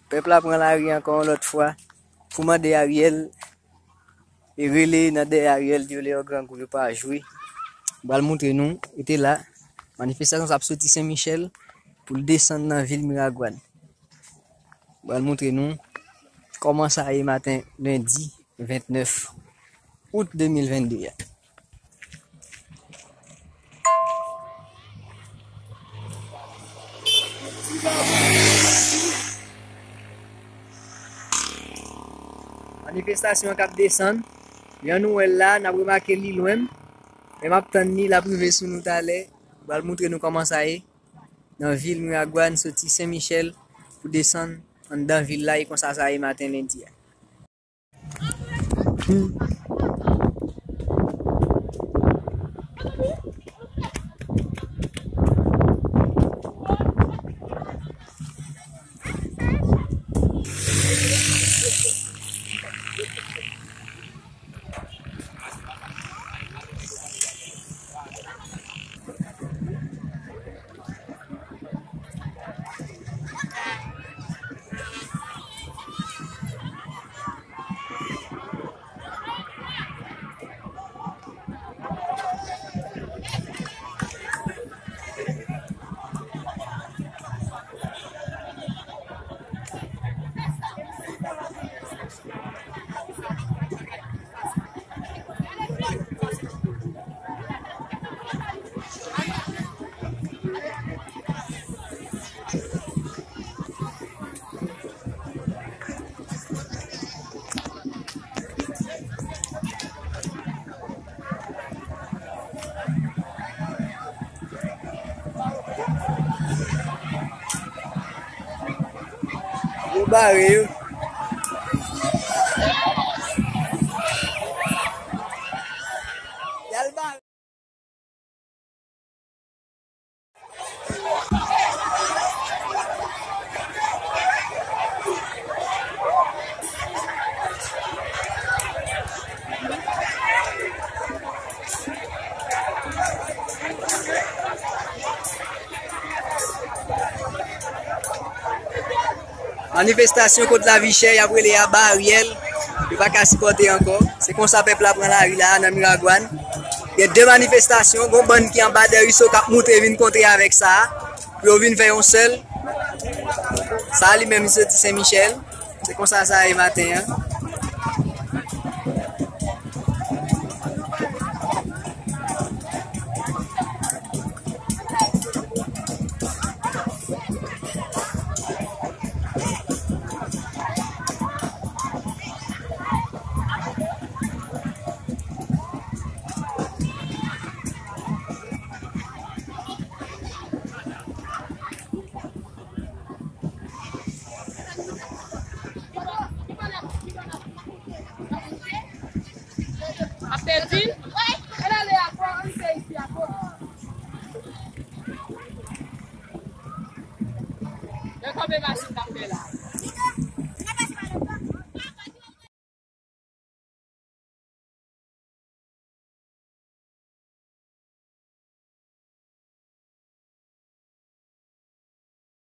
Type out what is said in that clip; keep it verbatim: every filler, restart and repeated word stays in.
Pèp la pran lari ankò yon lòt fwa pou mande Ariel e rele nan dèyè Ariel di yo lè yo grangou yo pa jwe. M pral montre nou, rete la, manifestasyon sa ap soti Sen Michèl pou l desann nan vil Miragwàn. M pral montre nou kòman sa ye maten lendi vennèf out de mil vennde a. Manifestasyon an k ap desann. Jan nou wè l la, n ap remake li lwen. Men m ap tann li, l ap rive sou nou talè. M pral montre nou kòman sa ye nan vil Miragwàn, soti Sen Michèl pou desann anndan vil la, e konsa sa ye maten lendi a. Yo bare yo. Y al bare. Manifestasyon kont lavi chè, y ap rele a ba Ariel. Yo pa ka sipòte ankò. Se konsa pèp la pran lari la a nan Miragwàn. Gen de manifestasyon, gon bann ki anba Dèriso k ap moute vin kontre avèk sa a, pou yo vin fè yon sèl. Sa a li menm, li soti Sen Michèl. Se konsa sa ye maten an. Ap pèdi? Gade ale akò, ann fè isi akò. Yo kanpe machin k ap fè la.